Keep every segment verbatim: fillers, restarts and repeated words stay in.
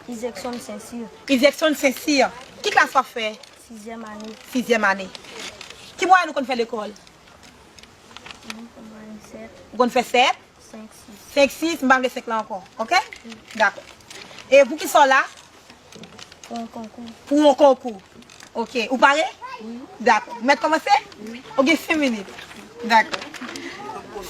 Isaacson Saint-Cyr. Isaacson Saint-Cyr. Ki klas w ap fè? Sizyèm ane. Sizyèm ane. Ki mwayèn ou konn fè lekòl? Mwen konn fè sèt. Ou konn fè sèt? Senk, sis. Senk, sis, m pa vle senk la ankò. Oke? Dakò. E pou ki sa w la? Pou yon konkou. Pou yon konkou. Oke. Ou pare? Wi. Dakò. Ou mèt kòmanse? Wi. Ou gen senk minit. Dakò.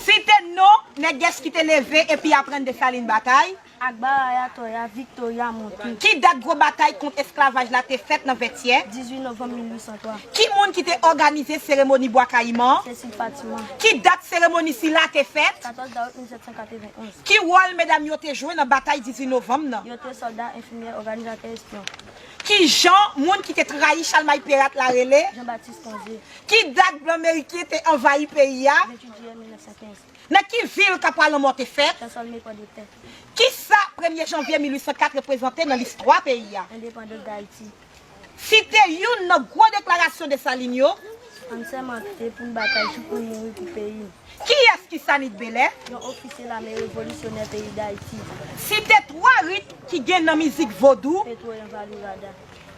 Site non nègès ki te leve epi aprann Desalin batay. Akbar, Ayatollah, Victoria, Montou. Ki dat gwo batay kont esklavaj la te fèt nan Vètyè? Dizuit novanm mil uit san twa. Ki moun ki te òganize seremoni Bwa Kayiman an? Cécile Fatiman. Ki dat seremoni sila te fèt? Katòz dawou mil sèt san katrevenn onz. Ki wòl medam yo te jwe nan batay dizuit novanm nan? Yo te sòlda, enfimyè, òganizatè, espyon. Ki jan moun ki te trayi Chalmay Perat la rele? Jean Baptiste Ponzé. Ki dat blan meriken te anvayi peyi a? Venntuit jiyè mil nèf san kenz. Nan ki vil Kapwa Lanmò te fèt? Chasòl, Mepò de Tè. Kisa premye janvye mil uit san kat reprezante nan listwa peyi a? Endepandans Dayiti. Site youn nan gwo deklarasyon Desalin yo. Ann sèmante pou n batay jouk nou mouri pou peyi n. Kiyès ki Sanit Belè? Yon ofisye lame revolisyonè peyi Dayiti. Site twa rit ki gen nan mizik vodou. Petwo Yanvalou Rada.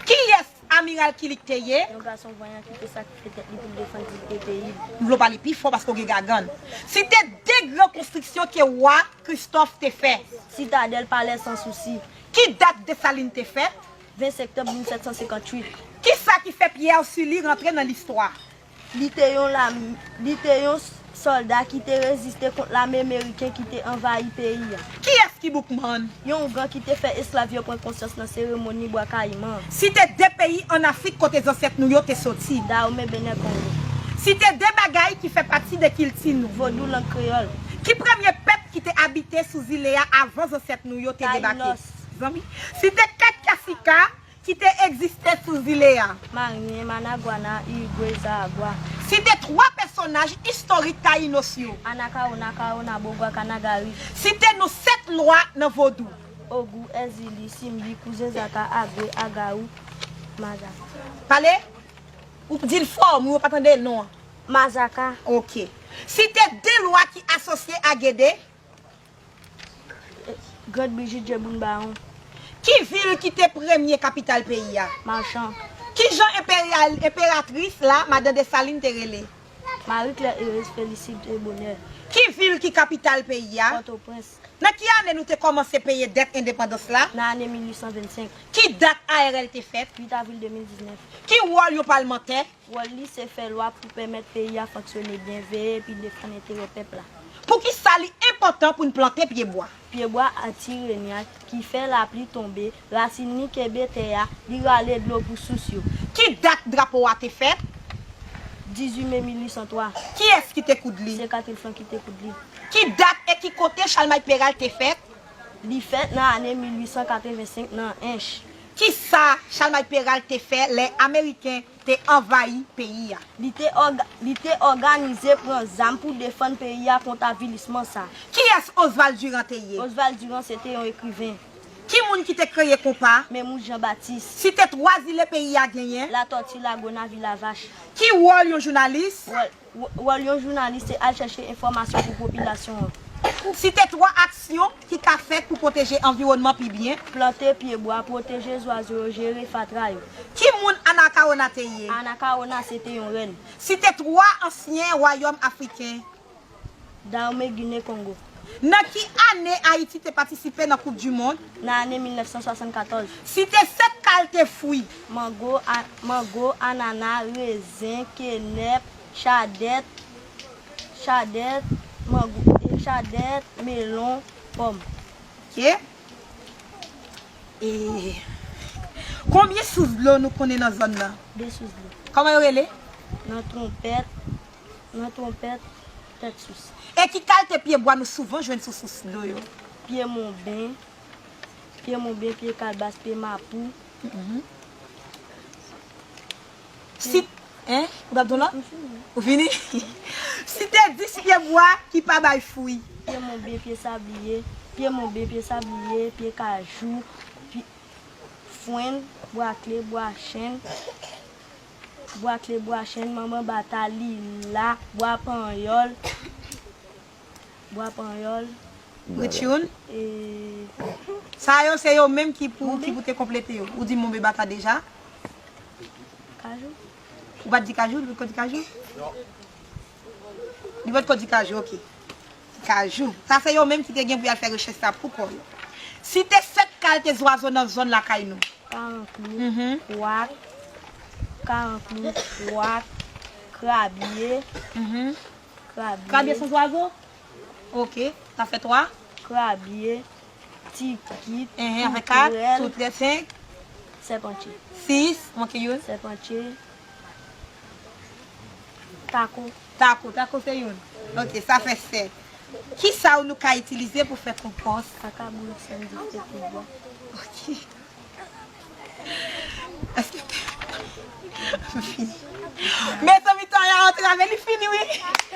Kiyès Amiral Kilik te ye? Yon gason vanyan ki te sakrifye tèt li pou l defann diyite peyi l. M vle w pale pi fò paske w gen gagann. Site de gran konstriksyon ke wa Kristòf te fè. Sitadèl, Palè Sansousi. Ki dat Desalin te fèt? Ven septanm mil sèt san senkantuit. Kisa ki fè Pierre Sully rantre nan listwa? Li te yon lam-, li te yon sòlda ki te reziste kont lame meriken ki te anvayi peyi a. Kiyès ki Boukman? Yon ougan ki te fè esklav yo pran konsyans nan seremoni Bwa Kayiman an. Site de peyi ann Afrik kote zansèt nou yo te soti. Dawome, Benè, Kongo. Site de bagay ki fè pati de kilti nou. Vodou, lang kreyòl. Ki premye pèp ki te abite sou zile a avan zansèt nou yo te debake? Tayinòs. Zanmi. Site kat kasika ki te egziste sou zile a. Maryen, Managwana, Irigwe, Zaragwa. Site twa pèsonaj istorik Tayinòs yo. Anakawona, Kawona, Bogwa, Kanagari. Site non sèt lwa nan vodou. Ogou, Èzili, Simbi, Kouzen Zaka, Agwe, Agawou, Mazaka. Pale? Ou di l fò, moun yo pa tande non an. Mazaka. Oke. Site de lwa ki asosye a Gede. Grande Brigitte, Djeboun Bawon. Ki vil ki te premye kapital peyi a? Machan. Ki jan enperyal, enperatris la, madan Desalin te rele? Marie Claire Heureuse Félicité Bonheur. Ki vil ki kapital peyi a? Pòtoprens. Nan ki ane nou te kòmanse peye dèt endepandans la? Nan ane mil uit san vennsenk. Ki dat A R L te fèt? Uit avril de mil diznèf. Ki wòl yon palmantè? Wòl li se fè lwa pou pèmèt peyi a fonksyone byen, veye epi defann enterè pèp la. Poukisa li enpòtan pou n plante pyebwa? Pyebwa atire nyaj ki fè lapli tonbe, rasin li kenbe tè a, li rale dlo pou sous yo. Ki dat drapo a te fèt? Dizuit me mil uit san twa. Kiyès ki te koud li? Se Katril Flan ki te koud li. Ki dat e ki kote Chalmay Peral te fèt? Li fèt nan ane mil uit san katrevensenk nan Ench. Kisa Chalmay Peral te fè lè Ameriken te anvayi peyi a? Li te òga-, li te òganize pran zam pou defann peyi a kont avilisman sa. Kiyès Oswald Durand te ye? Oswald Durand se te yon ekriven. Ki moun ki te kreye konpa? Memous Jean Baptiste. Site twa zile peyi a genyen? Latòti, Lagona, Vilavach. Ki wòl yon jounalis? Wòl, wò-, wòl yon jounalis se al chèche enfòmasyon pou popilasyon an. Site twa aksyon ki ka fèt pou pwoteje anviwònman pi byen. Plante pyebwa, pwoteje zwazo yo, jere fatra yo. Ki moun Anakawona te ye? Anakawona se te yon rèn. Site twa ansyen wayòm afriken. Dawome, Gine, Kongo. Nan ki ane Ayiti te patisipe nan Koup di Mond? Nan ane mil nèf san swasannkatòz. Site sèt kalte fwi. Mango, a-, mango, anana, rezen, kenèp, chadèt, chadèt, mango, e, chadèt, melon, pòm. Oke. E, konbyen sous dlo nou konnen nan zòn nan? De sous dlo. Kòman yo rele? Nan twonpèt, nan twonpèt, tèt sous. E ki kalte pyebwa nou souvan jwenn sou sous dlo yo? Pye monben, pye monben, pye kalbas, pye mapou. Mhm. Si, en? Ou t ap di yon lòt? M fini. Ou fini? Site dis pyebwa ki pa bay fwi. Pye monben, pye sabliye, pye monben, pye sabliye, pye kajou, pye frenn, bwa kle, bwa chèn, bwa kle, bwa chèn, manman bata, lila, bwa panyòl. Bwa panyòl. Ret youn. E, Sa yo, se yo menm ki pou, ki pou te konplete yo. Ou di monbe bata deja? Kajou. Ou pa t di kajou? Li potko di kajou? Li potko di kajou, ok. Kajou. Sa se yo menm ki te gen pou y al fè rechèch sa pou kò yo. Site sèt kalite zwazo nan zòn lakay nou. Karankli, wak, karankli, wak, krabye, krabye. Krabye se yon zwazo? Ok, sa fè twa. Krabye, tikit, toutrèl, toutrèl, senk. Sèpantye. Sis, manke youn. Sèpantye. Tako. Tako, tako se youn. Ok, sa fè sèt. Kisa nou ka itilize pou fè konpòs? Kaka, bouyon, sann, difte, poud bwa. Ok. Èske m fini? Mezanmi, tan an antrave, li fini, wi.